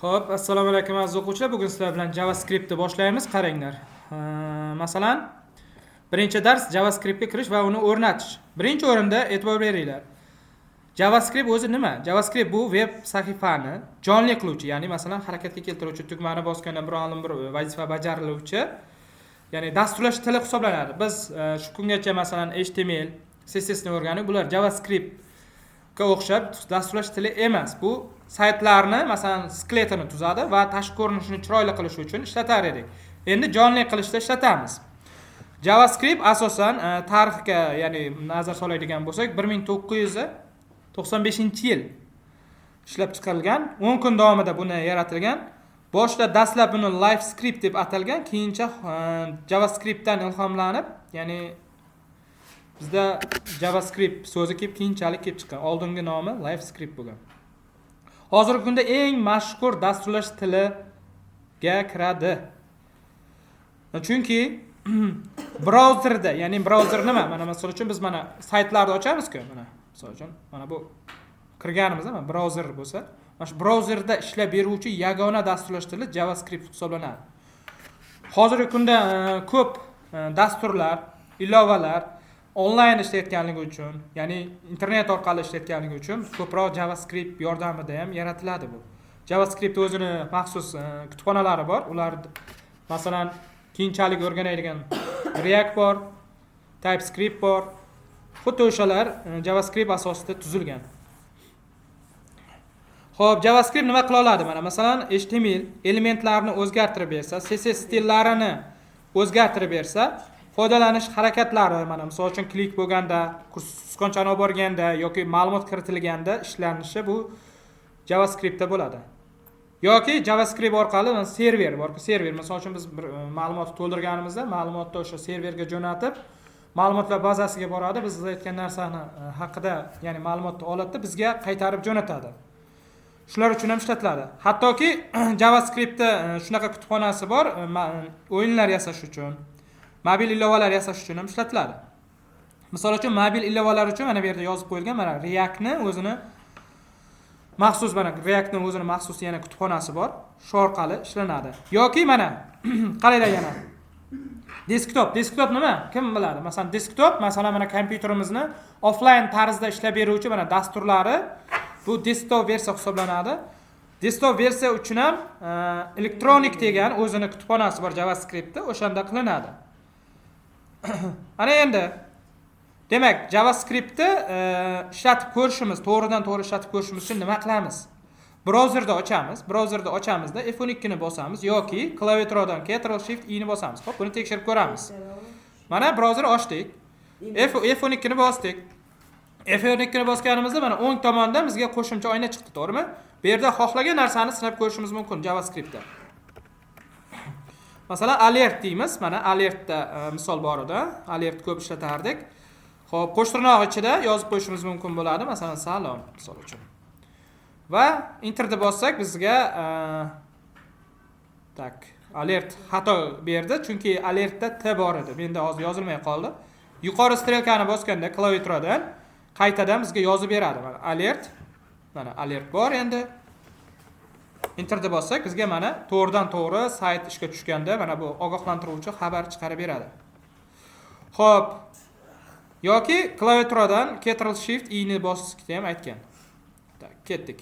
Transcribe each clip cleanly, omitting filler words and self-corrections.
Xo'p, assalomu alaykum aziz o'quvchilar. Bugun sizlar bilan JavaScriptni boshlaymiz. Qaranglar. Masalan, birinchi dars JavaScriptga kirish va uni o'rnatish. Birinchi o'rinda e'tibor beringlar. JavaScript o'zi nima? JavaScript bu web sahifani jonli qiluvchi, ya'ni masalan harakatga keltiruvchi, tugmani bosganda bir ma'lum bir vazifa bajariluvchi, ya'ni dasturlash tili hisoblanadi. Biz shu kungacha masalan HTML, CSS ni o'rganib, bular JavaScriptga o'xshab dasturlash tili emas. Bu saytlarni masalan skeletini tuzadi va tashqi ko'rinishini chiroyli qilish uchun ishlatar edik. Endi jonli qilishda ishlatamiz. JavaScript asosan tarixga, ya'ni nazar soladigan bo'lsak, 1995-yil ishlab chiqarilgan. 10 kun davomida buni yaratilgan. Boshida dastlab buni LiveScript deb atalgan, keyincha JavaScriptdan ilhomlanib, ya'ni bizda JavaScript so'zi kelib keyinchalik kelib chiqqan. Oldingi nomi LiveScript bo'lgan. Hozirgi kunda eng mashhur dasturlash tiliga kiradi. Chunki brauzerda, ya'ni brauzer nima? Mana misol uchun biz mana saytlarni ochamiz-ku, mana misol uchun mana bu kirganimizda mana brauzer bo'lsa, mana shu brauzerda ishlab beruvchi yagona dasturlash tili JavaScript hisoblanadi. Hozirgi kunda ko'p dasturlar, ilovalar onlayn ishlayotganligi uchun, ya'ni internet orqali ishlayotganligi uchun ko'proq JavaScript yordamida ham yaratiladi bu. JavaScript o'zini maxsus kutubxonalari bor. Ular masalan keyinchalik o'rganadigan React bor, TypeScript bor. Xuddi o'shalar JavaScript asosida tuzilgan. Xo'p, JavaScript nima qila oladi? Mana masalan HTML elementlarini o'zgartirib bersa, CSS stillarini o'zgartirib bersa, foydalanish harakatlari, mana misol uchun klik bo'lganda, sichqonchani olib borganda yoki ma'lumot kiritilganda ishlanishi bu JavaScriptda bo'ladi. Yoki JavaScript orqali mana server borku, server misol uchun biz bir ma'lumotni to'ldirganimizda ma'lumotni o'sha serverga jo'natib, ma'lumotlar bazasiga boradi, biz aytgan narsani haqida, ya'ni ma'lumotni oladida bizga qaytarib jo'natadi. Shular uchun ham ishlatiladi. Hattoki JavaScriptda shunaqa kutubxonasi bor, o'yinlar yasash uchun, mobil ilovalar yasash uchun ham ishlatiladi. Misol uchun mobil ilovalar uchun mana bu yerda yozib qo'yilgan, mana Reactni o'zini maxsus, mana Reactni o'zini maxsus yana kutubxonasi bor. Shu orqali ishlanadi. Yoki mana qaranglar yana desktop. Desktop nima? Kim biladi? Masalan, desktop, masalan, mana kompyuterimizni offline tarzda ishlab beruvchi mana dasturlari bu desktop versiya hisoblanadi. Desktop versiya uchun ham Electronic degan o'zini kutubxonasi bor JavaScriptda, o'shanda qilinadi. Ana endi demak, JavaScriptni ishlatib ko'rishimiz, to'g'ridan to'g'ri ishlatib ko'rishimiz uchun nima qilamiz? Brauzerda ochamiz, brauzerda ochamizda F12 ni bosamiz yoki klaviaturadan Ctrl Shift I ni bosamiz. Xo'p, buni tekshirib ko'ramiz. Mana brauzer ochdik. F12 ni bosdik. F12 ni bosganimizda mana o'ng tomonda bizga qo'shimcha oyna chiqdi, to'g'rimi? Bu yerda xohlagan narsani sinab ko'rishimiz mumkin JavaScriptda. Masalan, alert deymiz. Mana alertda misol bor edi. Alert ko'p ishlatardik. Xo'p, qo'shtirnoq ichida yozib qo'yishimiz mumkin bo'ladi. Masalan, salom misol uchun. Va enterni bossak bizga так, alert xato berdi, chunki alertda t bor edi. Menda hozir yozilmay qoldi. Yuqori strelkani bosganda klaviaturadan qaytadan bizga yozib beradi. Mana alert. Mana alert bor endi. Enterni bossak bizga mana to'g'ridan to'g'ri sayt ishga tushganda mana bu ogohlantiruvchi xabar chiqarib beradi. Xo'p, yoki klaviaturadan Ctrl Shift I ni bosishni ham aytgan. Так, ketdik.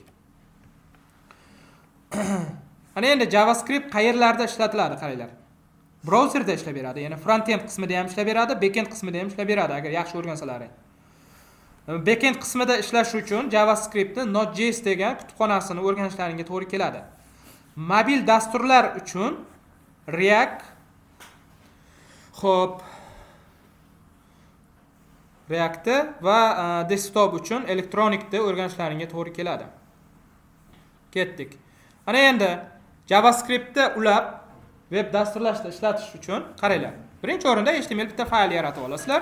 Ana endi JavaScript qayerlarda ishlatiladi, qaranglar. Brauzerda ishlab beradi, ya'ni front-end qismida ham ishlab beradi, back-end qismida ham ishlab beradi, agar yaxshi o'rgansalaring. Back-end qismida ishlash uchun JavaScriptni Node.js degan kutubxonasini o'rganishlaringga to'g'ri keladi. Mobil dasturlar uchun React, xo'p, Reactni va desktop uchun Electronicni o'rganishlaringga to'g'ri keladi. Ketdik. Ana endi JavaScriptni ulab web dasturlashda ishlatish uchun qaranglar. Birinchi o'rinda HTML bitta fayl yaratib olasizlar.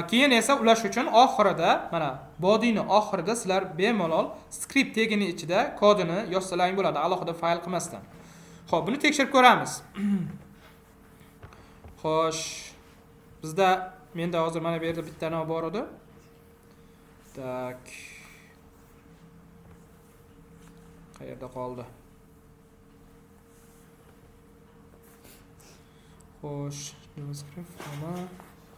Keyin esa ulash uchun oxirida mana bodyni oxirida sizlar bemalol script tegini ichida kodini yozsalaring bo'ladi, alohida fayl qilmasdan. Xo'p, buni tekshirib ko'ramiz. Xo'sh, bizda menda hozir mana bu yerda bitta nima bor edi. Так. Qayerda qoldi? Xo'sh, JavaScript mana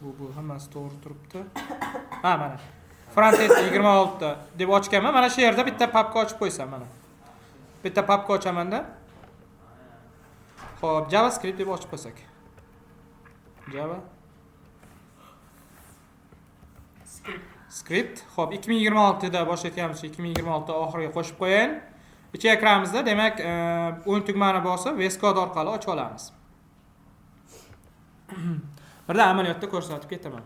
bu hammasi to'g'ri turibdi. Ha, mana Frontend 26 deb ochganman. Mana shu yerda bitta papka ochib qo'ysam mana. Bitta papka ochamanda. Xo'p, JavaScript deb ochib qo'ysak. Java script. Xo'p, 2026 da boshlayotganmiz, 2026 oxiriga qo'shib qo'yayin. Ichiga kiramizda, demak, o'ng tugmani bosib, VS Code orqali ochib olamiz. Birda amaliyotda ko'rsatib ketaman.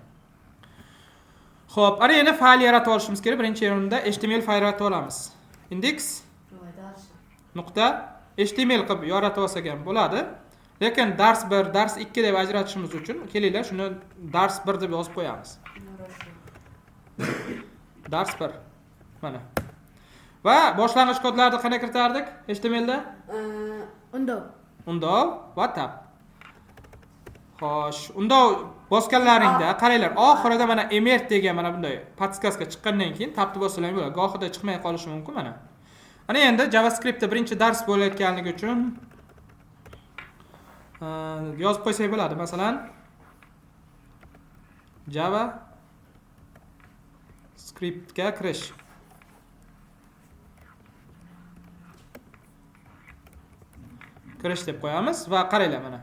Xo'p, ana endi fayl yaratib olishimiz kerak. Birinchi o'rinda HTML fayl yaratib olamiz. Index nuqta HTML qilib yaratib olsak ham bo'ladi. Lekin dars 1, dars 2 deb ajratishimiz uchun kelinglar shuni dars 1 deb yozib qo'yamiz. Dars 1. Mana. Va boshlang'ich kodlarni qanday kiritardik HTMLda? Undov. Undov va tab. Xo'sh, undov bosganlaringda qaranglar, oxirida mana emert degan mana bunday podskaska chiqqandan keyin tabni bossalar bo'ladi. Gohida chiqmay qolishi mumkin mana. Ana endi JavaScriptda birinchi dars bo'layotganligi uchun yozib qo'ysak bo'ladi. Masalan, Java scriptga kirish. Kirish deb qo'yamiz va qaranglar mana.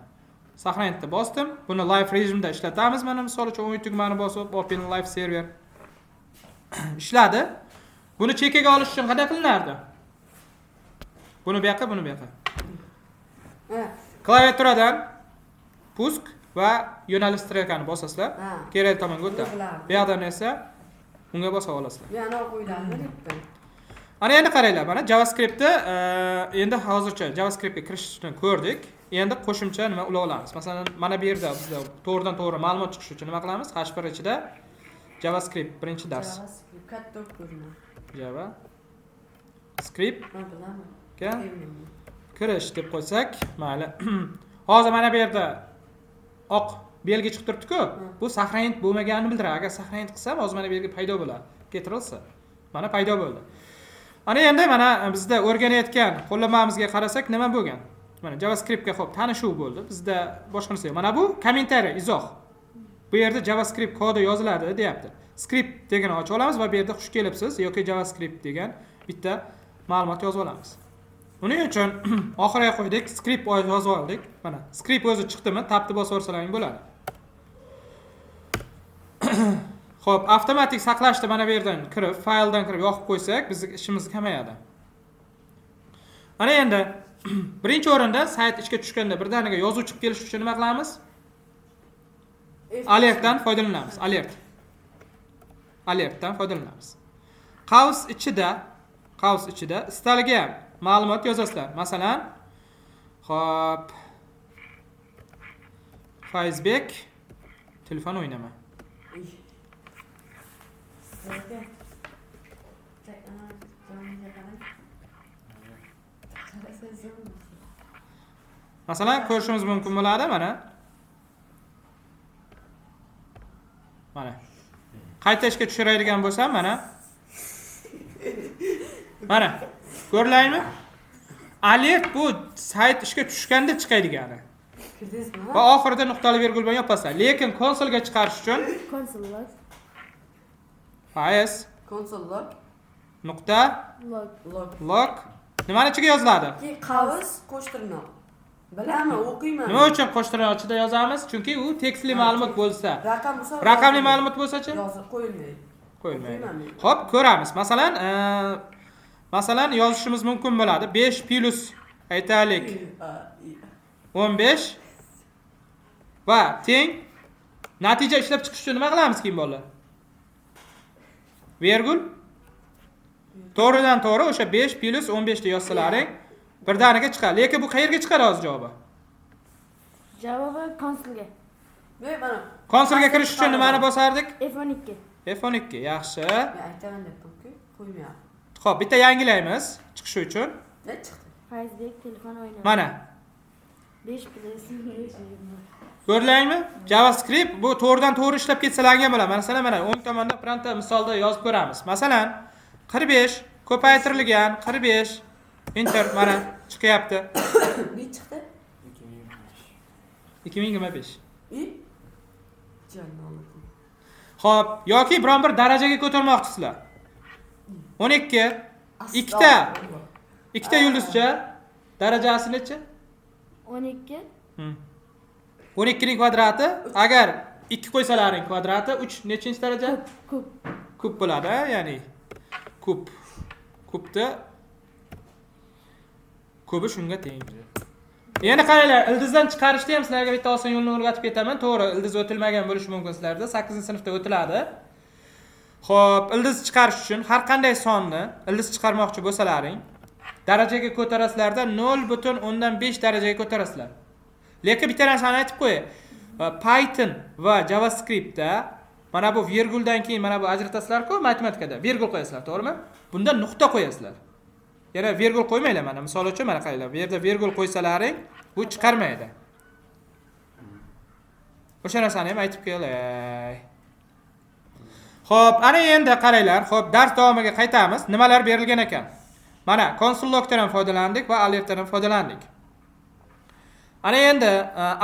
Saqlanitni bosdim. Buni live rejimda ishlatamiz. Mana misol uchun o'ng tugmani bosib Open Live Server ishladi. Buni chekkaga olish uchun qanday qilinardi? Buni bu yoqqa, buni bu yoqqa. Klaviaturadan pusk va yo'nalish strelkani bosasizlar. Kerakli tomonga o'tadi. Bu yoqdan esa unga bosa olasizlar. Yana qo'yiladi debdi. Ana endi qaranglar, mana JavaScriptni endi hozircha JavaScriptga kirishni ko'rdik. Endi qo'shimcha nima ula olamiz? Masalan, mana bu yerda bizda to'g'ridan to'g'ri ma'lumot chiqishi uchun nima qilamiz? H1 ichida JavaScript birinchi dars. JavaScript katta ko'rinadi. JavaScript kirish deb qo'ysak, mayli. Hozir mana bu yerda oq belgi chiqib turibdi-ku. Bu saqlanib bo'lmaganini bildiradi. Agar saqlanib qilsam, hozir mana bu yerga paydo bo'ladi. Ketirilsa, mana paydo bo'ldi. Ana endi mana bizda o'rganayotgan qo'llanmamizga qarasak nima bo'lgan? Mana JavaScriptga xo'p tanishuv bo'ldi. Bizda boshqa narsa yo'q. Mana bu kommentariy, izoh. Bu yerda JavaScript kodi yoziladi deyapti. Script deganini ochib olamiz va bu yerda xush kelibsiz yoki JavaScript degan bitta ma'lumot yozib olamiz. Buning uchun oxiriga qo'ydik, script yozib oldik. Mana script o'zi chiqdimi? Tabni bosib yuborsalaring bo'ladi. Xo'p, avtomatik saqlashni mana bu yerdan kirib, fayldan kirib yoqib qo'ysak, bizning ishimiz kamayadi. Mana endi birinchi o'rinda sayt ishga tushganda birdaniga yozuv chiqib kelishi uchun nima qilamiz? Alertdan foydalanamiz. Alert. Alertdan foydalanamiz. Qavs ichida istalgan ma'lumot yozasizlar. Masalan, xo'p, Fayzbek telefon o'ynama. Masalan, ko'rishimiz mumkin bo'ladi mana. Mana. Qayta ishga tushiradigan bo'lsam mana. Mana. Ko'rilaymi? Alert bu sayt ishga tushganda chiqadigani. Va oxirida nuqtali vergul bilan yopasizlar. Lekin konsolga chiqarish uchun console log faiz console log nuqta log log nimani ichiga yoziladi? Qavs qo'shtirnoq. Bilaman, o'qiyman. Nima uchun qo'shtirnoq ichida yozamiz? Chunki u tekstli ma'lumot bo'lsa. Raqam bo'lsa, raqamli ma'lumot bo'lsa-chi? Yozib qo'yilmaydi. Qo'yilmaydi. Xo'p, ko'ramiz. Masalan, masalan yozishimiz mumkin bo'ladi. 5 plus aytaylik 15 va teng natija ishlab chiqish uchun nima qilamiz keyin bolalar? Vergul to'g'ridan to'g'ri o'sha 5 plus 15 deb yozsalaring birdaniga chiqadi. Lekin bu qayerga chiqadi hozir javobi? Javobi konsolga. Konsolga kirish uchun nimani bosardik? F12. F12, yaxshi. Men aytaman debdim-ku, qo'ymayapti. Xo'p, bitta yangilaymiz chiqishi uchun. Ne chiqdi? Fayzbek telefon o'ynama. Mana. 5 plus 5. Ko'rdinglarmi? JavaScript bu to'g'ridan to'g'ri ishlab ketsalar ham bo'ladi. Masalan, mana o'ng tomonda bironta misolda yozib ko'ramiz. Masalan, 45 ko'paytirilgan 45 enter mana chiqyapti. Ne chiqdi? 2025. I? Jannat. Xo'p, yoki biron bir darajaga ko'tarmoqchisizlar. 12 ikkita yulduzcha darajasi necha? 12. 12 ning kvadrati, agar 2 qo'ysalaring kvadrati 3 nechinchi daraja? Kub. Kub bo'ladi, ya'ni kub. Kubda kubi shunga teng. Endi qaranglar, ildizdan chiqarishda ham sizlarga bitta oson yo'lni o'rgatib ketaman. To'g'ri, ildiz o'tilmagan bo'lishi mumkin sizlarda. 8-sinfda o'tiladi. Xo'p, ildiz chiqarish uchun har qanday sonni ildiz chiqarmoqchi bo'lsalaring, darajaga ko'tarasizlarda 0.5 darajaga ko'tarasizlar. Lekin bitta narsani aytib qo'yay. Python va JavaScriptda mana bu virguldan keyin mana bu ajratasizlar-ku matematikada. Virgul qo'yasizlar, to'g'rimi? Bunda nuqta qo'yasizlar. Yana virgul qo'ymanglar mana. Misol uchun mana qaranglar, bu yerda virgul qo'ysalaring, bu chiqarmaydi. O'sha narsani ham aytib kelay. Xo'p, ana endi qaranglar. Xo'p, dars davomiga qaytamiz. Nimalar berilgan ekan? Mana console log'dan ham foydalandik va alertdan ham foydalandik. Ana endi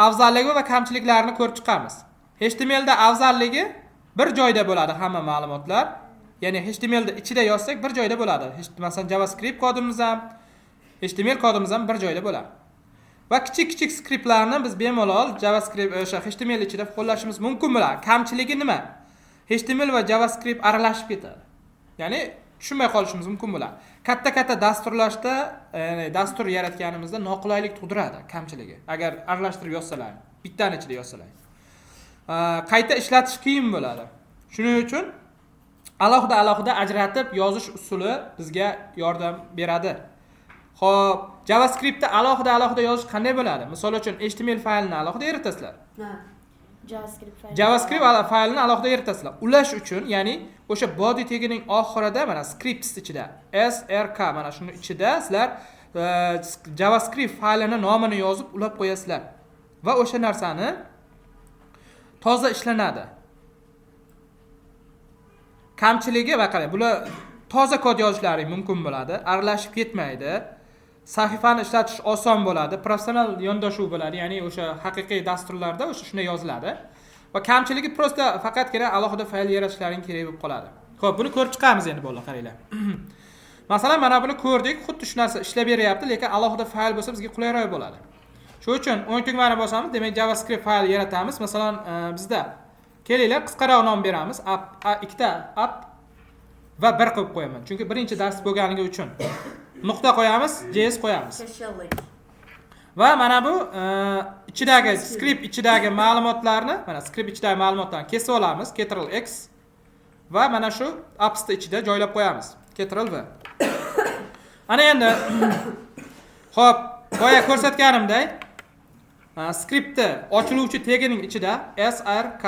afzalligi va kamchiliklarini ko'rib chiqamiz. HTML da afzalligi bir joyda bo'ladi hamma ma'lumotlar. Ya'ni HTML da ichida yozsak bir joyda bo'ladi. Masalan, JavaScript kodimiz ham, HTML kodimiz ham bir joyda bo'ladi. Va kichik-kichik skriptlarni biz bemalol JavaScript o'sha HTML ichida qo'llashimiz mumkin bo'ladi. Kamchiligi nima? HTML va JavaScript aralashib ketadi. Ya'ni tushunmay qolishimiz mumkin bo'ladi. Katta-katta dasturlashda, ya'ni dastur yaratganimizda noqulaylik tug'diradi kamchiligi. Agar aralashtirib yozsalar, bittani ichida yozsalar. Qayta ishlatish qiyin bo'ladi. Shuning uchun alohida-alohida ajratib yozish usuli bizga yordam beradi. Xo'p, JavaScriptni alohida-alohida yozish qanday bo'ladi? Misol uchun HTML faylini alohida yaratasizlar. JavaScript fayli. JavaScript faylini alohida yaratasizlar. Ulash uchun, ya'ni o'sha body tagining oxirida mana scripts ichida srk mana shuni ichida sizlar JavaScript faylini nomini yozib ulab qo'yasizlar va o'sha narsani toza ishlanadi. Kamchiligi va qarang, bular toza kod yozishlari mumkin bo'ladi, aralashib ketmaydi. Sahifani ishlatish oson bo'ladi, professional yondashuv bo'ladi, ya'ni o'sha haqiqiy dasturlarda o'sha shunday yoziladi. Va kamchiligi prosta faqatgina alohida fayl yaratishlaring kerak bo'lib qoladi. Xo'p, buni ko'rib chiqamiz endi bolalar, qaranglar. Masalan, mana buni ko'rdik, xuddi shu narsa ishlab beryapti, lekin alohida fayl bo'lsa bizga qulayroq bo'ladi. Shuning uchun o'ng tugmani bosamiz, demak JavaScript fayl yaratamiz. Masalan, bizda kelinglar qisqaroq nom beramiz. App, ikkita app va bir qo'yib qo'yaman. Chunki birinchi dars bo'lganligi uchun. Nuqta qo'yamiz, JS qo'yamiz. Va mana bu ichidagi script ichidagi ma'lumotlarni, mana script ichidagi ma'lumotlarni kesib olamiz, Ctrl X va mana shu appsni ichida joylab qo'yamiz, Ctrl V. Ana endi xo'p, boya ko'rsatganimdek, skriptni ochiluvchi tagining ichida srk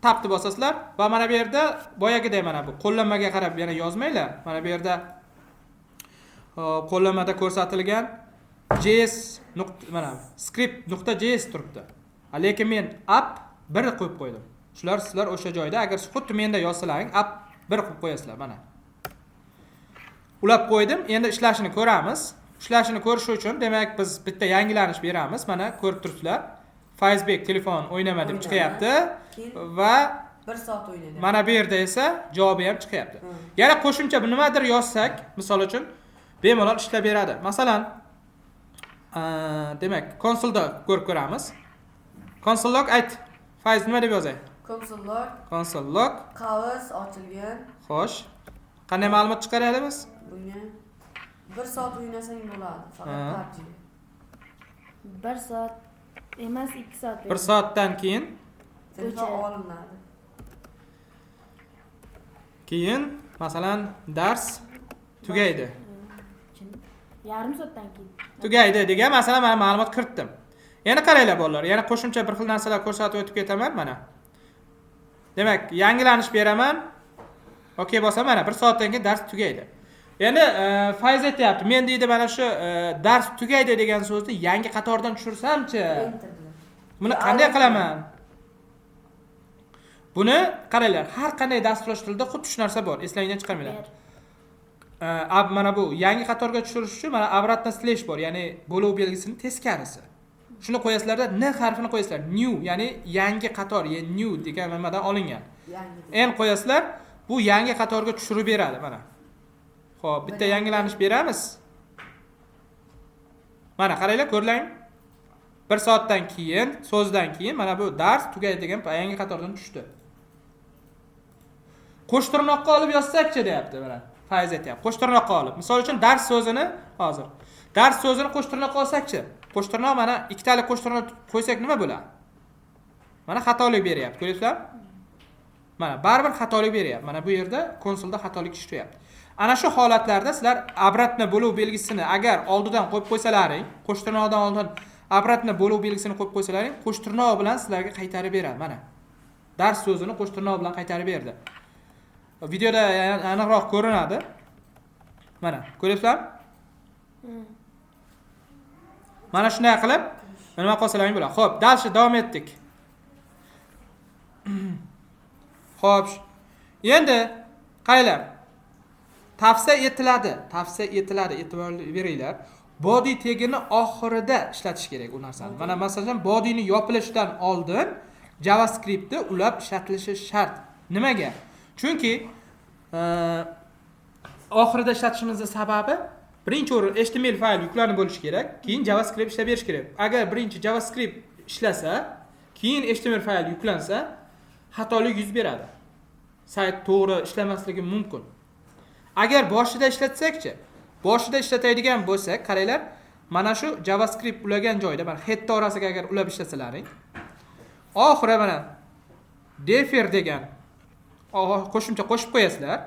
tabni bosasizlar va mana bu yerda boyagiday mana bu qo'llanmaga qarab yana yozmanglar. Mana bu yerda qo'llanmada ko'rsatilgan js nuqta mana script.js turibdi. Lekin men app 1 qo'yib qo'ydim. Shular sizlar o'sha joyda agar xuddi menda yozsalaring app 1 qo'yib qo'yasizlar mana. Ulab qo'ydim. Endi ishlashini ko'ramiz. Ishlashini ko'rish uchun demak biz bitta yangilanish beramiz. Mana ko'rib turibsizlar. Fayzbek telefon o'ynama deb chiqyapti va 1 soat o'ynadi. Mana bu yerda esa javobi ham chiqyapti. Yana qo'shimcha nimadir yozsak, misol uchun bemalol ishlab beradi. Masalan, demak, konsolda ko'rib ko'ramiz. Console log ayt. Fayz nima deb yozay? Console log. Console log. Qavs ochilgan. Xo'sh. Qanday ma'lumot chiqaramiz? Bunga 1 soat o'ynasang bo'ladi, faqat PUBG. 1 soat emas, 2 soat. 1 soatdan keyin telefon olinadi. Keyin masalan dars tugaydi. Yarim soatdan keyin. Tugaydi degan masalan mana ma'lumot kiritdim. Yana qaranglar bolalar, yana qo'shimcha bir xil narsalar ko'rsatib o'tib ketaman mana. Demak, yangilanish beraman. Okey bosam mana 1 soatdan keyin dars tugaydi. Endi Fayz aytayapti, men deydi mana shu dars tugaydi degan so'zni yangi qatordan tushirsamchi? Buni qanday qilaman? Buni qaranglar, har qanday dasturlash tilida xuddi shu narsa bor, eslangdan chiqarmanglar. Mana bu yangi qatorga tushirish uchun mana обратно slash bor, ya'ni bo'lov belgisining teskarisi. Shuni qo'yasizlarda N harfini qo'yasizlar. New, ya'ni yangi qator, new degan nimadan olingan. N qo'yasizlar, bu yangi qatorga tushirib beradi mana. Xo'p, bitta yangilanish beramiz. Mana qaranglar, ko'rlang. 1 soatdan keyin, so'zdan keyin mana bu dars tugaydi degan yangi qatordan tushdi. Qo'shtirnoqqa olib yozsakchi deyapti mana. Fayz aytyapti. Qo'shtirnoqqa olib. Misol uchun dars so'zini hozir. Dars so'zini qo'shtirnoqqa olsakchi. Qo'shtirnoq mana ikkitalik qo'shtirnoq qo'ysak nima bo'ladi? Mana xatolik beryapti. Ko'ryapsizlarmi? Mana baribir xatolik beryapti. Mana bu yerda konsolda xatolik ishlayapti. Ana shu holatlarda sizlar обратно bo'luv belgisini agar oldidan qo'yib qo'ysalaring, qo'shtirnoqdan oldin обратно bo'luv belgisini qo'yib qo'ysalaring, qo'shtirnoq bilan sizlarga qaytarib beradi. Mana dars so'zini qo'shtirnoq bilan qaytarib berdi. Videoda aniqroq ko'rinadi. Mana, ko'ryapsizlarmi? Mana shunday qilib nima qilsalaring bo'ladi. Xo'p, dальше davom etdik. Xo'p, endi qaranglar. Tavsiya etiladi, tavsiya etiladi, e'tibor beringlar. Body tagini oxirida ishlatish kerak u narsani. Mana masalan, bodyni yopilishidan oldin JavaScriptni ulab ishlatilishi shart. Nimaga? Chunki oxirida ishlatishimizning sababi birinchi o'rin HTML fayl yuklanib bo'lishi kerak, keyin JavaScript ishlab berish kerak. Agar birinchi JavaScript ishlasa, keyin HTML fayl yuklansa, xatolik yuz beradi. Sayt to'g'ri ishlamasligi mumkin. Agar boshida ishlatsakchi, boshida ishlatadigan bo'lsak, qaranglar, mana shu JavaScript ulagan joyda, mana head orasiga agar ulab ishlasalaring, oxiri mana defer degan qo'shimcha qo'shib qo'yasizlar.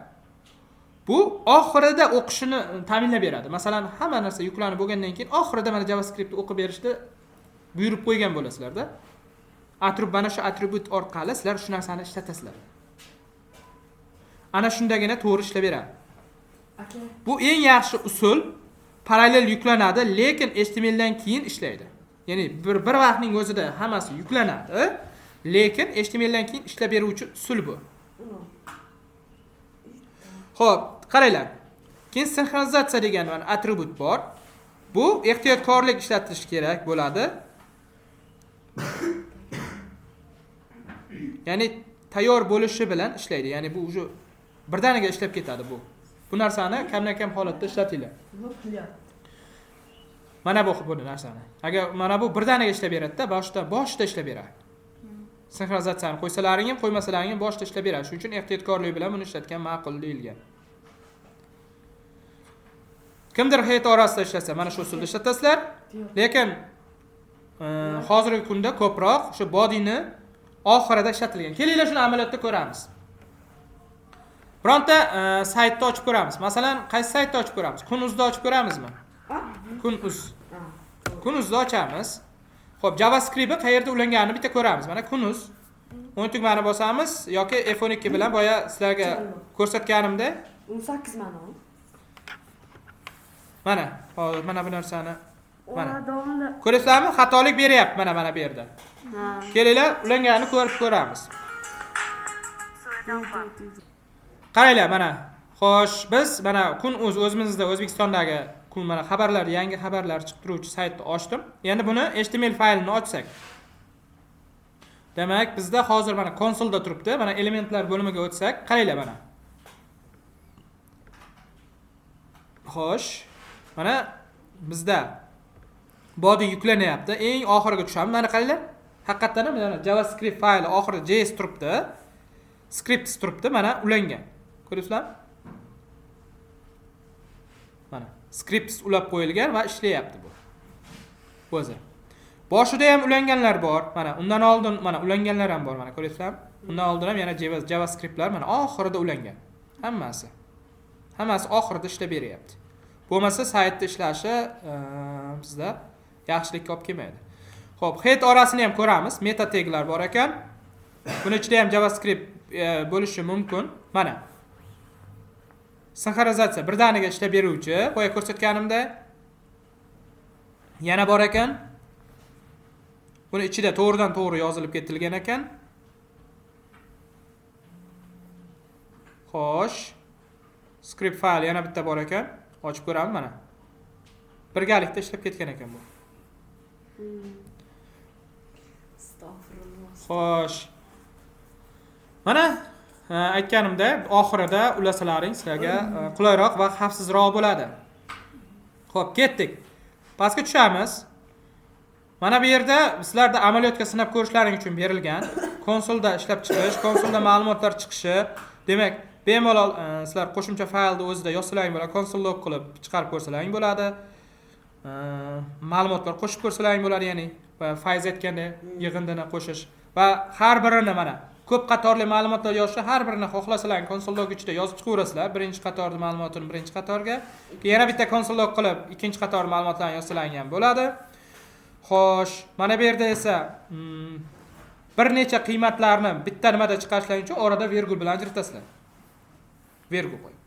Bu oxirida o'qishini ta'minlab beradi. Masalan, hamma narsa yuklanib bo'lgandan keyin oxirida mana JavaScriptni o'qib berishni buyurib qo'ygan bo'lasizlarda. Mana shu atribut orqali sizlar shu narsani ishlatasizlar. Ana shundagina to'g'ri ishlab beradi. Bu eng yaxshi usul, parallel yuklanadi, lekin HTML dan keyin ishlaydi. Ya'ni bir vaqtning o'zida hammasi yuklanadi, lekin HTML dan keyin ishlab beruvchi usul bu. Xo'p, qaranglar. Keyin sinxronizatsiya degan mana atribut bor. Bu ehtiyotkorlik ishlatish kerak bo'ladi. Ya'ni tayyor bo'lishi bilan ishlaydi. Ya'ni bu уже birdaniga ishlab ketadi bu. Bu narsani kamdan-kam holatda ishlatinglar. Mana bu narsani. Agar mana bu birdaniga ishlab beradi-da, boshida ishlab beradi. Sinxronizatsiyani qo'ysalaring ham, qo'ymasalaring ham boshida ishlab beradi. Shuning uchun ehtiyotkorlik bilan buni ishlatgan ma'qul deyilgan. Kimdir head orasida ishlasa, mana shu usulda ishlatasizlar. Lekin hozirgi kunda ko'proq shu bodyni oxirida ishlatilgan. Kelinglar shuni amaliyotda ko'ramiz. Bironta saytni ochib ko'ramiz. Masalan, qaysi saytni ochib ko'ramiz? Kun.uz'ni ochib ko'ramizmi? Kun.uz. Kun.uz'ni ochamiz. Xo'p, JavaScriptni qayerda ulanganini bitta ko'ramiz. Mana Kun.uz. O'ng tugmani bosamiz yoki F12 bilan boya sizlarga ko'rsatganimda 18 mana. Mana, hozir mana bu narsani mana. Ko'rasizlarmi? Xatolik beryapti mana bu yerda. Kelinglar, ulanganini ko'rib ko'ramiz. Qaranglar mana. Xo'sh, biz mana Kun.uz o'zimizda O'zbekistondagi kun mana xabarlar, yangi xabarlar chiqib turuvchi saytni ochdim. Endi buni HTML faylini ochsak. Demak, bizda hozir mana konsolda turibdi. Mana elementlar bo'limiga o'tsak, qaranglar mana. Xo'sh, mana bizda body yuklanyapti. Eng oxiriga tushamiz. Mana qaranglar. Haqiqatan ham mana JavaScript fayli oxirida JS turibdi. Scripts turibdi, mana ulangan. Ko'ryapsizlarmi? Mana scripts ulab qo'yilgan va ishlayapti bu. O'zi. Boshida ham ulanganlar bor. Mana undan oldin mana ulanganlar ham bor, mana ko'ryapsizlarmi? Undan oldin ham yana JavaScriptlar mana oxirida ulangan. Hammasi. Hammasi oxirida ishlab beryapti. Bo'lmasa saytda ishlashi bizda yaxshilikka olib kelmaydi. Xo'p, head orasini ham ko'ramiz. Meta taglar bor ekan. Buni ichida ham JavaScript bo'lishi mumkin. Mana. Sinxronizatsiya birdaniga ishlab beruvchi, boya ko'rsatganimda yana bor ekan. Buni ichida to'g'ridan to'g'ri yozilib ketilgan ekan. Xo'sh. Script fayl yana bitta bor ekan. Ochib ko'ramiz mana. Birgalikda ishlab ketgan ekan bu. Astag'firulloh. Xo'sh. Mana aytganimda oxirida ulasalaring sizlarga qulayroq va xavfsizroq bo'ladi. Xo'p, ketdik. Pastga tushamiz. Mana bu yerda sizlarda amaliyotga sinab ko'rishlaring uchun berilgan konsolda ishlab chiqish, konsolda ma'lumotlar chiqishi. Demak, bemalol sizlar qo'shimcha faylni o'zida yozsalaring bo'ladi, konsol log qilib chiqarib ko'rsalaring bo'ladi. Ma'lumotlar qo'shib ko'rsalaring bo'ladi, ya'ni va fayz aytganda yig'indini qo'shish va har birini mana ko'p qatorli ma'lumotlar yozishni har birini xohlasalaring konsol log ichida yozib chiqaverasizlar. Birinchi qatorni ma'lumotini birinchi qatorga, keyin yana bitta konsol log qilib ikkinchi qator ma'lumotlarni yozsalaring ham bo'ladi. Xo'sh, mana bu yerda esa bir necha qiymatlarni bitta nimada chiqarishlaring uchun orada vergul bilan ajratasizlar. Vergul qo'yib.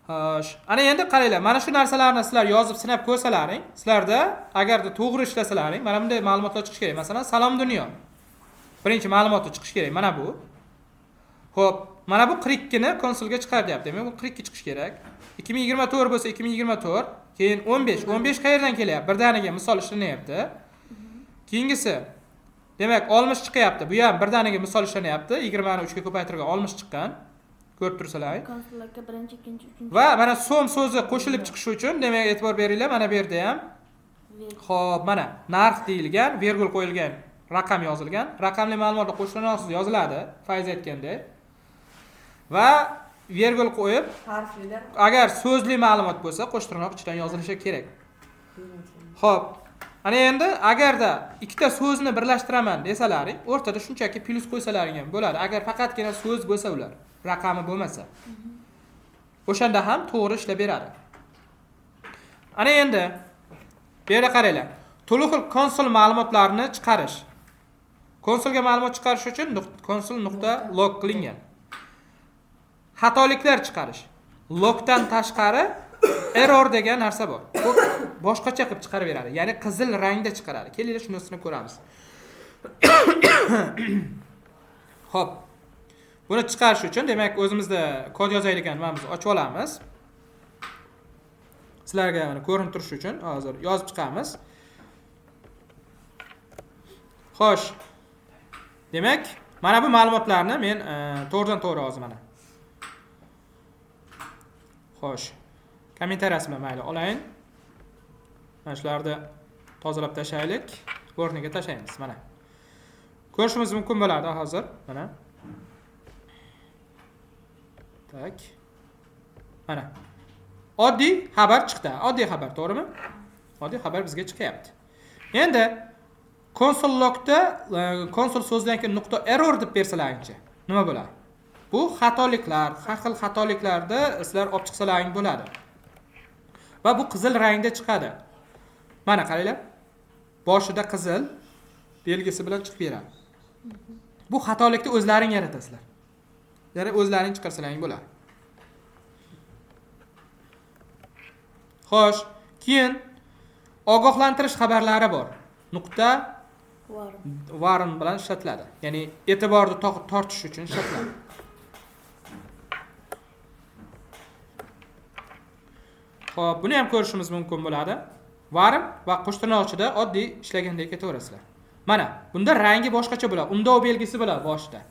Xo'sh, ana endi qaranglar, mana shu narsalarni sizlar yozib sinab ko'rsalaring, sizlarda agarda to'g'ri ishlasalaring, mana bunday ma'lumotlar chiqishi kerak. Masalan, salom dunyo. Birinchi ma'lumoti chiqishi kerak, mana bu. Xo'p, mana bu 42 ni konsolga chiqar deyapti. Demak, bu 42 chiqishi kerak. 2024 bo'lsa 2024, keyin 15. 15 qayerdan kelyapti? Birdaniga misol ishlanyapti. Keyingisi, demak, 60 chiqyapti. Bu ham birdaniga misol ishlanyapti. 20 ni 3 ga ko'paytirgan 60 chiqqan. Ko'rib tursalar. Konsolga birinchi, ikkinchi, uchinchi. Va mana so'm so'zi qo'shilib chiqishi uchun, demak, e'tibor beringlar, mana bu yerda ham xo'p, mana narx deyilgan, vergul qo'yilgan, raqam yozilgan. Raqamli ma'lumotlar qo'shtirnoqsiz yoziladi, fayz aytgandek. Va vergul qo'yib, Harflilar. agar so'zli ma'lumot bo'lsa, qo'shtirnoq ichidan yozilishi kerak. Xo'p, ana endi agarda ikkita so'zni birlashtiraman desalaring, o'rtada shunchaki plyus qo'ysalaring ham bo'ladi. Agar faqatgina so'z bo'lsa ular, raqami bo'lmasa. O'shanda ham to'g'ri ishlab beradi. Ana endi bu yerda qaranglar. To'liq konsol ma'lumotlarini chiqarish. Konsolga ma'lumot chiqarish uchun konsol.log qilingan. Xatoliklar chiqarish. Logdan tashqari error degan narsa bor. Bu boshqacha qilib chiqarib beradi. Ya'ni qizil rangda chiqaradi. Kelinglar shunisini ko'ramiz. Xo'p. Buni chiqarish uchun demak o'zimizda kod yozayotgan nimamizni ochib olamiz. Sizlarga mana ko'rinib turishi uchun hozir yozib chiqamiz. Xo'sh. Demak, mana bu ma'lumotlarni men to'g'ridan to'g'ri hozir mana. Xo'sh. Kommentariyasi bilan mayli olayin. Mana shularni tozalab tashlaylik, o'rniga tashlaymiz mana. Ko'rishimiz mumkin bo'ladi hozir mana. Tak. Mana. Oddiy xabar chiqdi. Oddiy xabar, to'g'rimi? Oddiy xabar bizga chiqyapti. Endi konsol logda konsol so'zidan keyin nuqta error deb bersalaringchi, nima bo'ladi? Bu xatoliklar, har xil xatoliklarda sizlar olib chiqsalaring bo'ladi. Va bu qizil rangda chiqadi. Mana qaranglar. Boshida qizil belgisi bilan chiqib beradi. Bu xatolikni o'zlaring yaratasizlar. Ya'ni o'zlaring chiqarsalaring bo'ladi. Xo'sh, keyin ogohlantirish xabarlari bor. Nuqta warn bilan ishlatiladi. Ya'ni e'tiborni tortish uchun ishlatiladi. Xo'p, buni ham ko'rishimiz mumkin bo'ladi. Warn va qo'shtirnoq ichida oddiy ishlagandek ketaverasizlar. Mana, bunda rangi boshqacha bo'ladi. Undov belgisi bo'ladi boshida.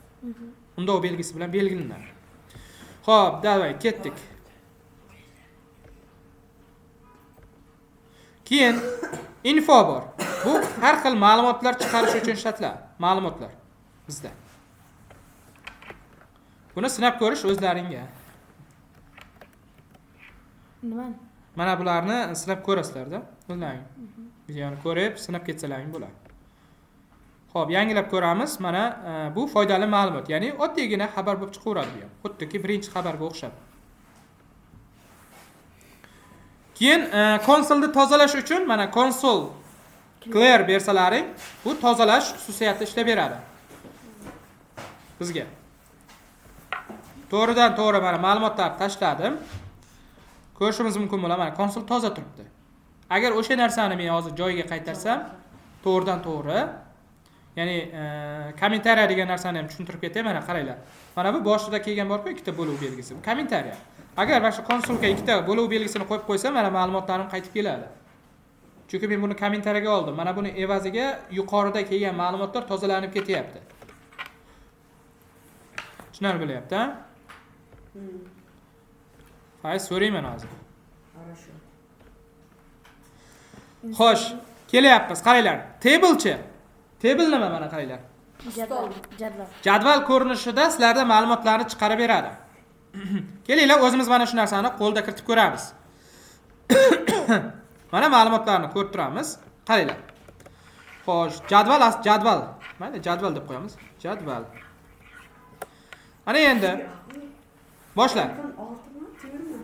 Undov belgisi bilan belgilanadi. Xo'p, davay, ketdik. Keyin info bor. Bu har xil ma'lumotlar chiqarish uchun ishlatiladi. Ma'lumotlar bizda. Buni sinab ko'rish o'zlaringga. Nima? Mana bularni sinab ko'rasizlar-da, o'zlaring. Videoni ko'rib, sinab ketsalaring bo'ladi. Xo'p, yangilab ko'ramiz. Mana bu foydali ma'lumot, ya'ni oddiygina xabar bo'lib chiqaveradi bu ham. Xuddiki birinchi xabarga o'xshab. Keyin konsolni tozalash uchun mana konsol clear bersalaring, bu tozalash xususiyati ishlab beradi bizga. To'g'ridan to'g'ri mana ma'lumotlarni tashladim. Ko'rishimiz mumkin bo'ladi, mana konsol toza turibdi. Agar o'sha narsani men hozir joyiga qaytarsam, to'g'ridan to'g'ri, ya'ni kommentariya degan narsani ham tushuntirib ketay, mana qaranglar. Mana bu boshida kelgan bor-ku ikkita bo'luv belgisi, bu kommentariya. Agar mana shu konsolga ikkita bo'luv belgisini qo'yib qo'ysam, mana ma'lumotlarim qaytib keladi. Chunki men buni kommentariyaga oldim. Mana buni evaziga yuqorida kelgan ma'lumotlar tozalanib ketyapti. Tushunarli bo'lyapti, a? Fayz so'rayman hozir. Хорошо. Xo'sh, kelyapmiz. Qaranglar. Tablechi. Table nima mana qaranglar. Jadval. Jadval. Jadval ko'rinishida sizlarda ma'lumotlarni chiqarib beradi. Kelinglar, o'zimiz mana shu narsani qo'lda kiritib ko'ramiz. Mana ma'lumotlarni ko'rib turamiz. Qaranglar. Xo'sh, jadval jadval. Mayli, jadval deb qo'yamiz. Jadval. Ana endi boshla. Oltimi, to'rtmi?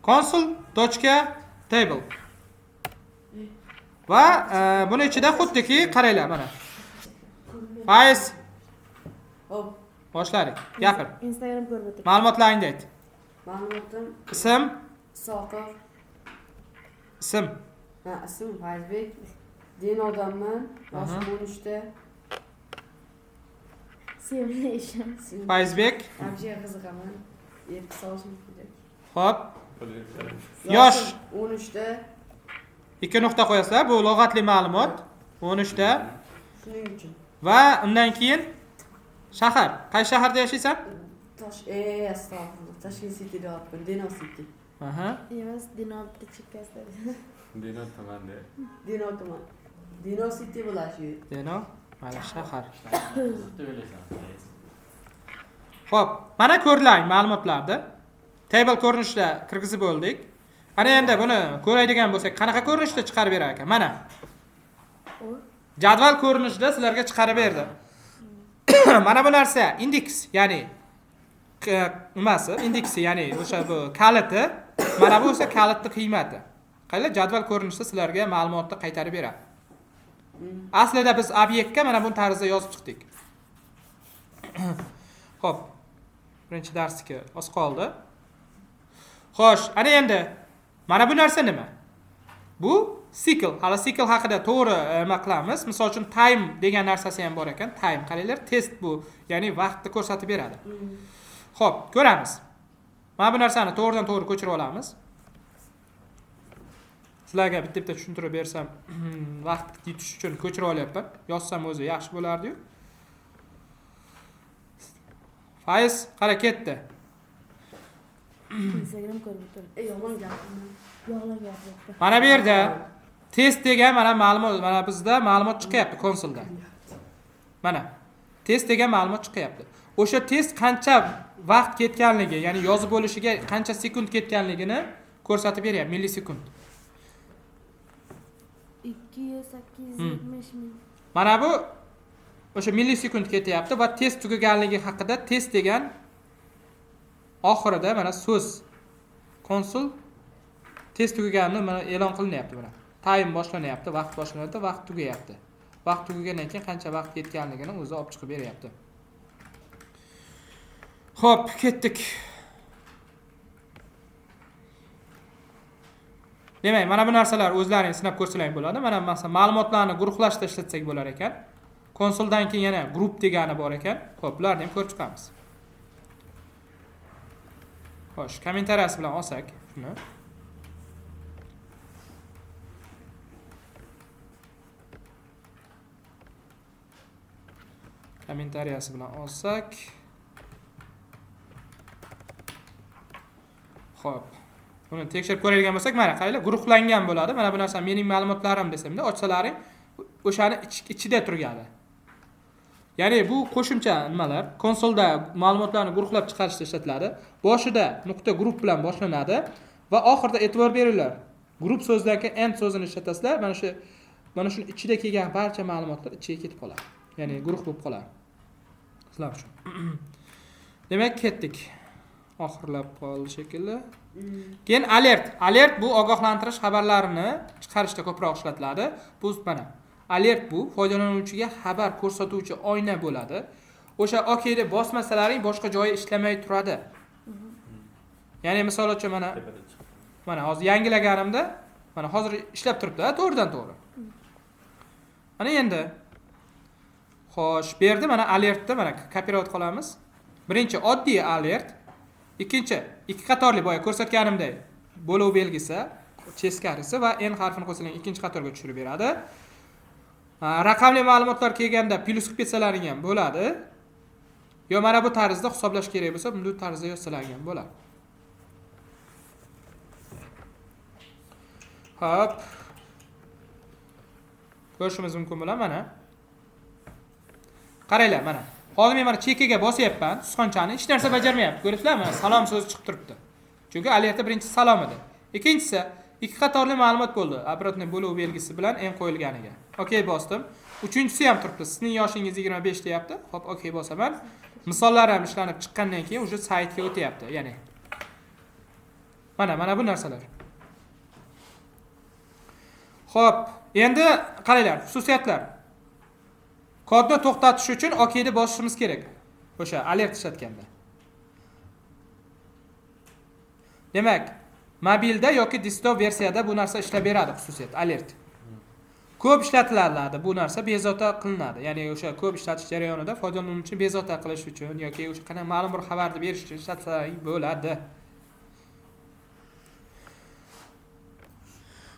Console.table. Va buni ichida xuddiki qaranglar mana. Faiz Hop, boshladik. Gapir. Instagram ko'rib o'tir. Ma'lumotlaringni ayt. Ma'lumotim Ism, Soqov. Ism. Ha, ism Fayzbek. Din odamman. Yoshim 13da. Sevimli ishim. Fayzbek. Вообще qiziqaman. Erki solishim kerak. Xo'p. Yosh. 13da. 2 nuqta qo'yasizlar. Bu lug'atli ma'lumot. 13da Shuning uchun. va undan keyin shahar. Qaysi shaharda yashaysan? Astag'firullah. Tashkent City deyapman. Deno City. Aha. Emas, Dino bitta chekkasida. Dino tumanda. Deno tuman. Deno City bo'ladi shu. Deno mana shahar. Bitta o'ylaysan. Xo'p, mana ko'rdilar ma'lumotlarni. Table ko'rinishida kirgizib bo'ldik. Ana endi buni ko'radigan bo'lsak, qanaqa ko'rinishda chiqarib berar ekan? Mana. Jadval ko'rinishida sizlarga chiqarib berdi. Mana bu narsa indeks, ya'ni nimasi? Indeksi, ya'ni o'sha bu kaliti. Mana bu esa kalitning qiymati. Qaranglar, jadval ko'rinishida sizlarga ma'lumotni qaytarib beradi. Aslida biz obyektga mana bu tarzda yozib chiqdik. Xo'p. Birinchi darsniki oz qoldi. Xo'sh, ana endi mana bu narsa nima? Bu sikl. Hali sikl haqida to'g'ri nima qilamiz. Misol uchun time degan narsasi ham bor ekan. Time qaranglar, test bu, ya'ni vaqtni ko'rsatib beradi. Xo'p, ko'ramiz. Mana bu narsani to'g'ridan to'g'ri ko'chirib olamiz. Sizlarga bitta-bitta tushuntirib bersam, vaqt yetish uchun ko'chirib olyapman. Yozsam o'zi yaxshi bo'lardi-yu. Faiz qara ketdi. Instagram ko'rib o'tir. Yomon gapirma. Yolg'on gapiryapti. Mana bu yerda test degan mana ma'lumot, mana bizda ma'lumot chiqyapti konsolda. Mana test degan ma'lumot chiqyapti. O'sha test qancha vaqt ketganligi, ya'ni yozib bo'lishiga qancha sekund ketganligini ko'rsatib beryapti, millisekund. 270 ming. Mana bu o'sha millisekund ketyapti va test tugaganligi haqida test degan oxirida mana so'z konsol test tugaganini mana e'lon qilinyapti mana. Time boshlanyapti, vaqt boshlanyapti, vaqt tugayapti. Vaqt tugagandan keyin qancha vaqt ketganligini o'zi olib chiqib beryapti. Xo'p, ketdik. Demak, mana bu narsalar o'zlaring sinab ko'rsalaring bo'ladi. Mana masalan, ma'lumotlarni guruhlashda ishlatsak bo'lar ekan. Konsoldan keyin yana group degani bor ekan. Xo'p, bularni ham ko'rib chiqamiz. Xo'sh, kommentariyasi bilan olsak shuni. Kommentariyasi bilan olsak. Xo'p. Buni tekshirib ko'radigan bo'lsak, mana qaranglar, guruhlangan bo'ladi. Mana bu narsa mening ma'lumotlarim desamda, ochsalaring o'shani ichida turgani. Ya'ni bu qo'shimcha nimalar? Konsolda ma'lumotlarni guruhlab chiqarishda ishlatiladi. Boshida nuqta guruh bilan boshlanadi va oxirida e'tibor beringlar. Guruh so'zidan keyin end so'zini ishlatasizlar. Mana shuni ichida kelgan barcha ma'lumotlar ichiga ketib qoladi. Ya'ni guruh bo'lib qoladi. Sizlar uchun. Demak, ketdik. Oxirlab qoldi shekilli. Keyin alert. Alert bu ogohlantirish xabarlarini chiqarishda ko'proq ishlatiladi. Bu mana alert bu foydalanuvchiga xabar ko'rsatuvchi oyna bo'ladi. O'sha OK deb bosmasalaring boshqa joyi ishlamay turadi. Ya'ni misol uchun mana hozir yangilaganimda mana hozir ishlab turibdi, to'g'ridan to'g'ri. Mana endi xo'sh, bu yerda mana alertda mana kopirovat qilamiz. Birinchi oddiy alert, ikkinchi ikki qatorli boya ko'rsatganimdek bo'lov belgisi, Teskarisi va N harfini qo'ysalang ikkinchi qatorga tushirib beradi. Raqamli ma'lumotlar kelganda plyus qilib ketsalaring ham bo'ladi. Yo mana bu tarzda hisoblash kerak bo'lsa, bu tarzda yozsalaring ham bo'ladi. Hop. Ko'rishimiz mumkin bo'ladi mana. Qaranglar mana. Hozir men mana chekiga bosyapman, sichqonchani hech narsa bajarmayapti. Ko'rasizlarmi? Mana salom so'zi chiqib turibdi. Chunki alertda birinchisi salom edi. Ikkinchisi ikki qatorli ma'lumot bo'ldi. Обратный bo'luv belgisi bilan n qo'yilganiga. OK bosdim. Uchinchisi ham turibdi. Sizning yoshingiz 25 deyapti. Xo'p, OK bosaman. Misollar ham ishlanib chiqqandan keyin уже saytga o'tyapti. Ya'ni mana bu narsalar. Xo'p, endi qaranglar, xususiyatlar. Kodni to'xtatish uchun OK deb bosishimiz kerak. O'sha alert ishlatganda. Demak, mobilda yoki desktop versiyada bu narsa ishlab beradi xususiyat alert. Ko'p ishlatiladi bu narsa, bezovta qilinadi. Ya'ni o'sha ko'p ishlatish jarayonida foydalanuvchi bezovta qilish uchun yoki o'sha qanday ma'lum bir xabarni berish uchun ishlatsa bo'ladi.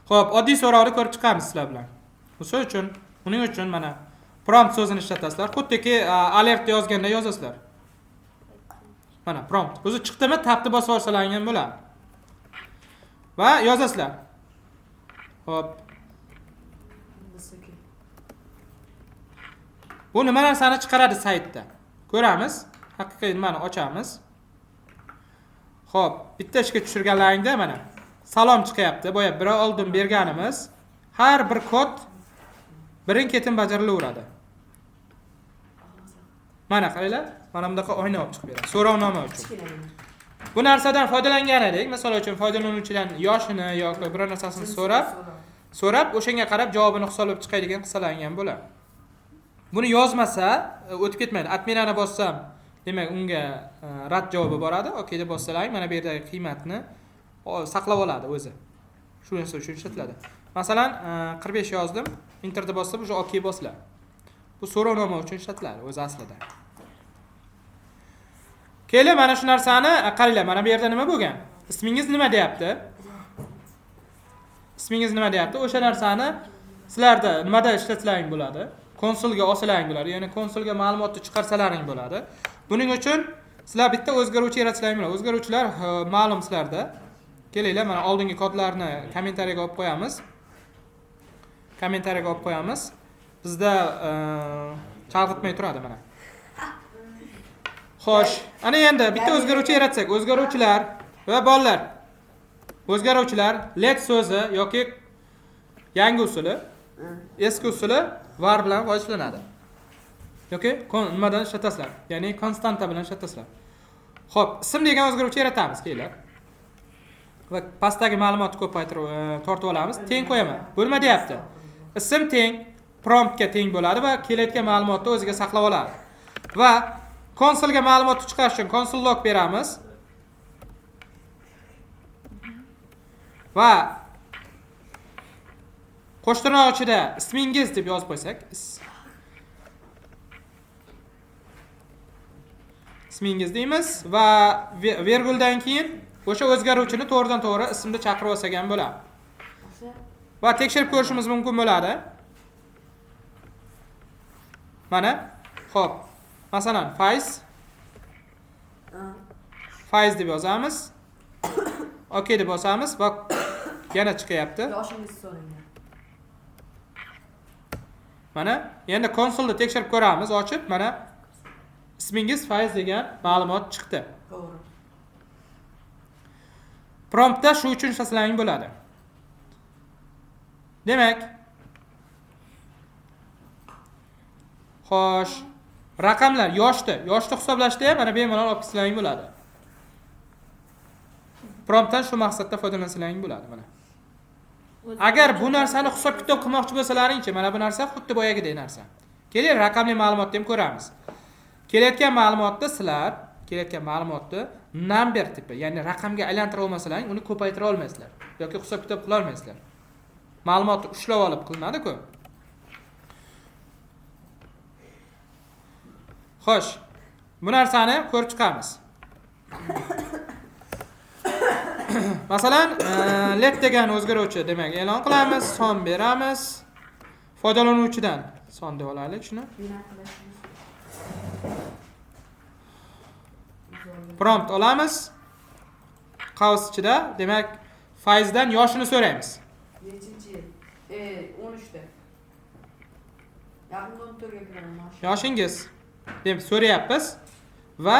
Xo'p, oddiy so'rovni ko'rib chiqamiz sizlar bilan. Misol uchun, buning uchun mana prompt so'zini ishlatasizlar. Xuddiki alert yozganda yozasizlar. Mana prompt. O'zi chiqdimi, tabni bosib olsalaring ham bo'ladi. Va yozasizlar. Xo'p. Bu nima narsani chiqaradi saytda? Ko'ramiz. Haqiqiy nimani ochamiz. Xo'p, bitta ishga tushirganlaringda mana salom chiqyapti. Boya bir oldin berganimiz har bir kod birin-ketin bajarilaveradi. Mana qaranglar, mana bundaqa oyna olib chiqib beradi. So'rovnoma uchun. Bu narsadan foydalangan edik. Misol uchun foydalanuvchidan yoshini yoki biror narsasini so'rab o'shanga qarab javobini hisoblab chiqadigan qilsalangan bo'ladi. Buni yozmasa o'tib ketmaydi. Adminani bossam, demak unga rad javobi boradi. OK deb bossalaring, mana bu yerdagi qiymatni saqlab oladi o'zi. Shu narsa uchun ishlatiladi. Masalan, 45 yozdim, enterni bossam, o'sha OK bosiladi. Bu so'rovnoma uchun ishlatiladi o'zi aslida. Keling, mana shu narsani qaranglar, mana bu yerda nima bo'lgan? Ismingiz nima deyapti? Ismingiz nima deyapti? O'sha narsani sizlarda nimada ishlatsalaring bo'ladi? Konsolga olsalaring bo'ladi, ya'ni konsolga ma'lumotni chiqarsalaring bo'ladi. Buning uchun sizlar bitta o'zgaruvchi yaratsalaring bo'ladi. O'zgaruvchilar ma'lum sizlarda. Kelinglar, mana oldingi kodlarni kommentariyaga olib qo'yamiz. Kommentariyaga olib qo'yamiz. Bizda chalg'itmay turadi mana. Xo'sh, ana endi bitta o'zgaruvchi yaratsak, o'zgaruvchilar va bolalar. O'zgaruvchilar let so'zi yoki yangi usuli, eski usuli var bilan foydalanadi. Yoki nimadan ishlatasizlar? Ya'ni konstanta bilan ishlatasizlar. Xo'p, ism degan o'zgaruvchi yaratamiz, kelinglar. Va pastdagi ma'lumotni ko'paytirib tortib olamiz. Teng qo'yaman. Bo'lma deyapti. Ism teng promptga teng bo'ladi va kelayotgan ma'lumotni o'ziga saqlab oladi. Va konsolga ma'lumotni chiqarish uchun console log beramiz. Va qo'shtirnoq ichida ismingiz deb yozib qo'ysak, ismingiz deymiz va verguldan keyin o'sha o'zgaruvchini to'g'ridan to'g'ri ismda chaqirib olsak ham bo'ladi. Va tekshirib ko'rishimiz mumkin bo'ladi. Mana, xo'p, masalan, fayz deb yozamiz. OK deb bosamiz va yana chiqyapti. Yoshingizni so'rang. Mana endi konsolda tekshirib ko'ramiz, ochib, mana ismingiz Fayz degan ma'lumot chiqdi. To'g'ri. Promptda shu uchun ishlatsalaring bo'ladi. Demak, xo'sh, raqamlar yoshni hisoblashda ham mana bemalol olib ketsalaring bo'ladi. Promptdan shu maqsadda foydalansalaring bo'ladi mana. Agar bu narsani hisob-kitob qilmoqchi bo'lsalaringchi, mana bu narsa xuddi boyagidek narsa. Keling, raqamli ma'lumotni ham ko'ramiz. Kelayotgan ma'lumotni sizlar, kelayotgan ma'lumotni number tipi, ya'ni raqamga aylantira olmasalaring, uni ko'paytira olmaysizlar yoki hisob-kitob qila olmaysizlar. Ma'lumotni ushlab olib qilinadi-ku. Xo'sh, bu narsani ko'rib chiqamiz. Masalan, let degan o'zgaruvchi, demak, e'lon qilamiz, son beramiz. Foydalanuvchidan son deb olaylik shuni. Prompt olamiz. Qavs ichida, demak, Fayzdan yoshini so'raymiz. Nechinchi yil? 13da. Yaqinda 14ga kiraman. Yoshingiz deb so'rayapmiz va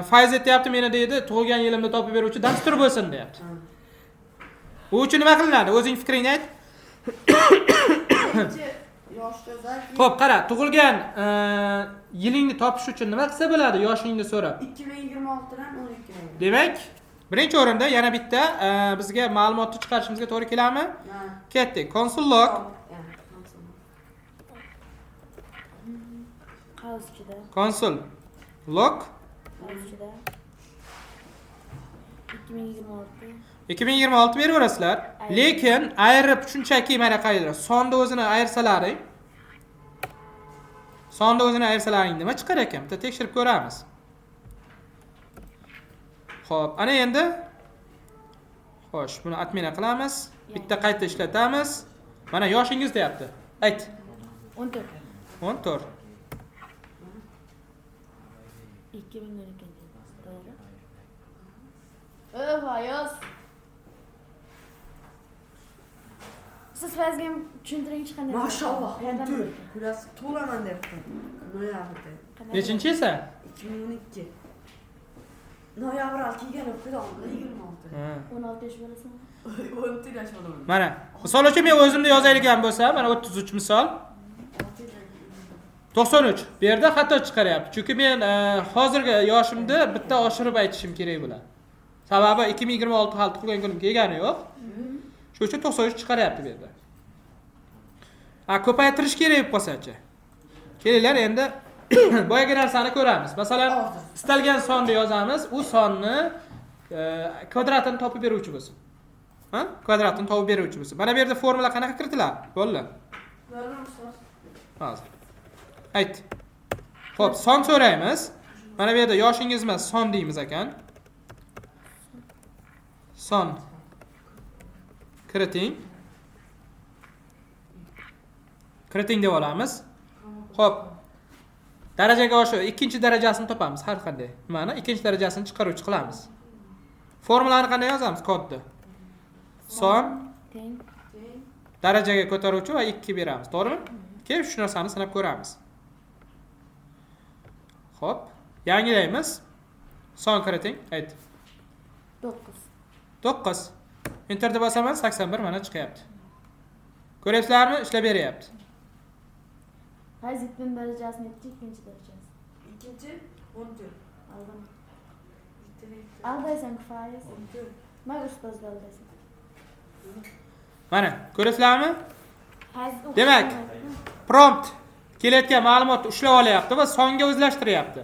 Fayz aytyapti, meni deydi, tug'ilgan yilimni topib beruvchi dastur bo'lsin deyapti. Bu uchun nima qilinadi? O'zing fikringni ayt. Xo'p, qara, tug'ilgan yilingni topish uchun nima qilsa bo'ladi yoshingni so'rab? 2026 dan 12 dan. Demak, birinchi o'rinda yana bitta bizga ma'lumotni chiqarishimizga to'g'ri keladimi? Ketdik. Console log. Console log 2026 beraverasizlar. Lekin ayirib shunchaki mana qayerda sonni o'zini ayirsalaring, sonni o'zini ayirsalaring nima chiqar ekan? Bitta tekshirib ko'ramiz. Xo'p, ana endi xo'sh, buni atmena qilamiz. Bitta qayta ishlatamiz. Mana yoshingiz deyapti. Ayt. 14. 14. 2012. To'g'ri. Fayoz. Siz Fayzga ham tushuntiring qanday. Mashalloh, 14. Kulasi to'laman deyapti. Noyabrda. Nechinchi yilsan? 2012. Noyabr oyi kelgan o'qida 26. 16 yosh bo'lasan. 14 yosh bo'laman. Mana, misol uchun men o'zimni yozayotgan bo'lsam, mana 33 misol. 93. Bu yerda xato chiqaryapti. Chunki men hozirgi yoshimni bitta oshirib aytishim kerak bo'ladi. Sababi 2026 hali tug'ilgan kunim kelgani yo'q. Shuning uchun 93 chiqaryapti bu yerda. Ha, ko'paytirish kerak bo'lib qolsa-chi. Kelinglar endi boyagi narsani ko'ramiz. Masalan, istalgan sonni yozamiz, u sonni kvadratini topib beruvchi bo'lsin. Ha? Kvadratini topib beruvchi bo'lsin. Mana bu yerda formula qanaqa kiritiladi? Bo'ldi. Hozir. Ayt. Xo'p, son so'raymiz. Mana bu yerda yoshingiz emas, son deymiz ekan. Son kiriting. Kiriting deb olamiz. Xo'p. Darajaga oshib, ikkinchi darajasini topamiz har qanday. Nimani? Ikkinchi darajasini chiqaruvchi qilamiz. Formulani qanday yozamiz kodni? Son teng darajaga ko'taruvchi va 2 beramiz, to'g'rimi? Keyin shu narsani sinab ko'ramiz. Xo'p, yangilaymiz. Son kiriting, ayt. 9. 9. Enter deb bosaman, 81 mana chiqyapti. Ko'ryapsizlarmi? Ishlab beryapti. Fayz itning darajasini aytchi, ikkinchi darajasi. Ikkinchi 14. Aldama. Aldaysan Fayz. 14. Men ustozni aldaysan. Mana, ko'ryapsizlarmi? Fayz. Demak, prompt kelayotgan ma'lumotni ushlab olyapti va songa o'zlashtiryapti.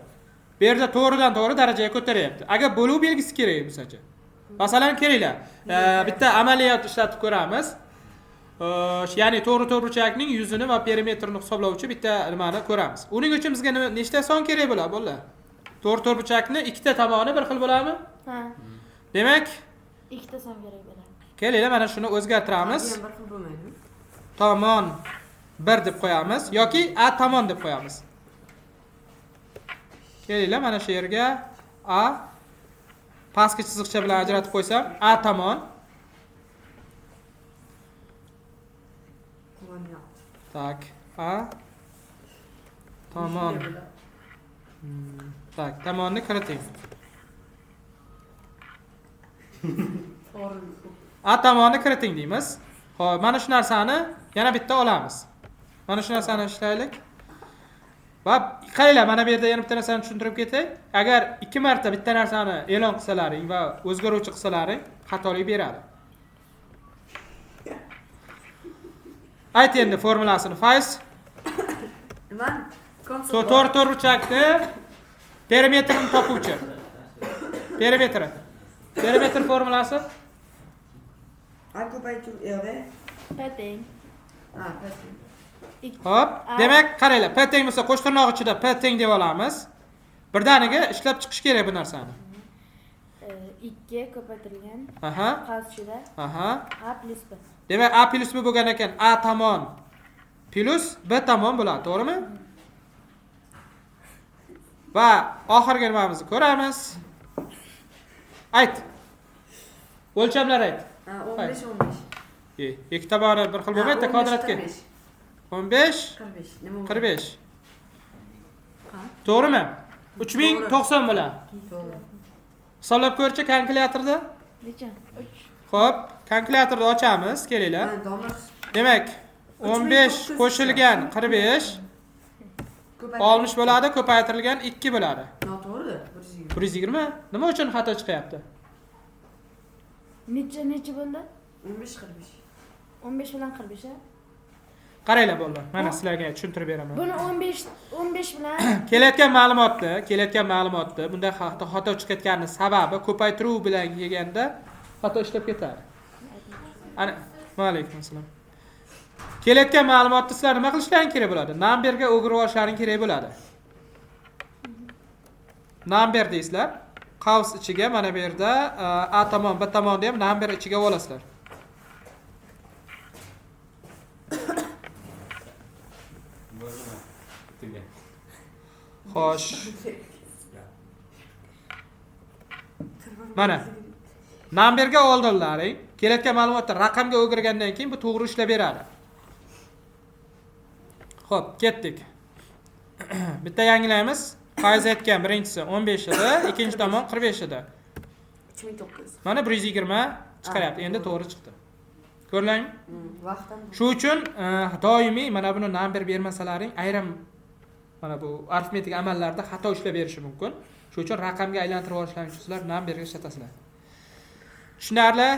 Bu yerda to'g'ridan to'g'ri darajaga ko'taryapti. Agar bo'luv belgisi kerak bo'lsa-chi. Masalan, kelinglar, bitta amaliyot ishlatib ko'ramiz. Ya'ni to'g'ri to'g'riburchakning yuzini va perimetrini hisoblovchi bitta nimani ko'ramiz. Uning uchun bizga nechta son kerak bo'ladi, bolalar? To'g'ri to'g'riburchakni ikkita tomoni bir xil bo'ladimi? Ha. Demak, ikkita son kerak bo'ladi. Kelinglar, mana shuni o'zgartiramiz. Bir xil bo'lmaydi. Tomon 1 deb qo'yamiz yoki A tomon deb qo'yamiz. Kelinglar, mana shu yerga A pastki chiziqcha bilan ajratib qo'ysam, A tomon. Tak, A tomon. Tak, tomonni kiriting. A tomonni kiriting deymiz. Xo'p, mana shu narsani yana bitta olamiz. Mana shu narsani ishlaylik. Va qaranglar, mana bu yerda yana bitta narsani tushuntirib ketay. Agar ikki marta bitta narsani e'lon qilsalaring va o'zgaruvchi qilsalaring, xatolik beradi. Ayt endi formulasini, Fayz. Nima? To'g'ri to'g'riburchakni perimetrini topuvchi. Perimetri. Perimetr formulasi? A ko'paytuv R. P teng. Ha, P teng. Xo'p, demak, qaranglar, P teng bo'lsa qo'sh tirnoq ichida P teng deb olamiz. Birdaniga ishlab chiqish kerak bu narsani. 2 ko'paytirilgan. Aha. Qavs ichida. Aha. A plus B. Demak, A plus B bo'lgan ekan, A tomon plus B tomon bo'ladi, to'g'rimi? Va oxirgi nimamizni ko'ramiz. Ayt. O'lchamlar ayt. Ha, 15 15. Ikki tomoni bir xil bo'lmaydi, kvadratga. 15 45. Nima bo'ladi? 45. To'g'rimi? 3090 bo'ladi. To'g'ri. Hisoblab ko'rchi kalkulyatorda. Necha? 3. Xo'p, kalkulyatorni ochamiz, kelinglar. Ha, domla Demak, 15 qo'shilgan 45 ko'paytirib 60 bo'ladi, ko'paytirilgan 2 bo'ladi. Noto'g'ri. 120. 120. Nima uchun xato chiqyapti? Necha bo'ldi? 15 45. 15 bilan 45 a? Qaranglar bolalar, mana sizlarga tushuntirib beraman. Buni 15 bilan Kelayotgan ma'lumotni bunday xato chiqayotganining sababi ko'paytiruv bilan kelganda xato ishlab ketadi. Ana, va alaykum assalom. Kelayotgan ma'lumotni sizlar nima qilishlaring kerak bo'ladi? Numberga o'girib olishlaring kerak bo'ladi. Number deysizlar. Qavs ichiga mana bu yerda A tomon, B tomonni ham number ichiga olasizlar. Bo'ldimi? Tuga. Xo'sh. Mana numberga oldinlaring. Kelayotgan ma'lumotni raqamga o'girgandan keyin bu to'g'ri ishlab beradi. Xo'p, ketdik. Bitta yangilaymiz. Faiz aytgan birinchisi 15 edi, ikkinchi tomon 45 edi. 3900. Mana 120 chiqaryapti. Endi to'g'ri chiqdi. Ko'rdingmi? Vaqtdan. Shu uchun doimiy mana buni number bermasalaring ayrim mana bu arifmetik amallarda xato ishlab berishi mumkin. Shu uchun raqamga aylantirib olishlaring uchun sizlar numberga ishlatasizlar. Tushunarli?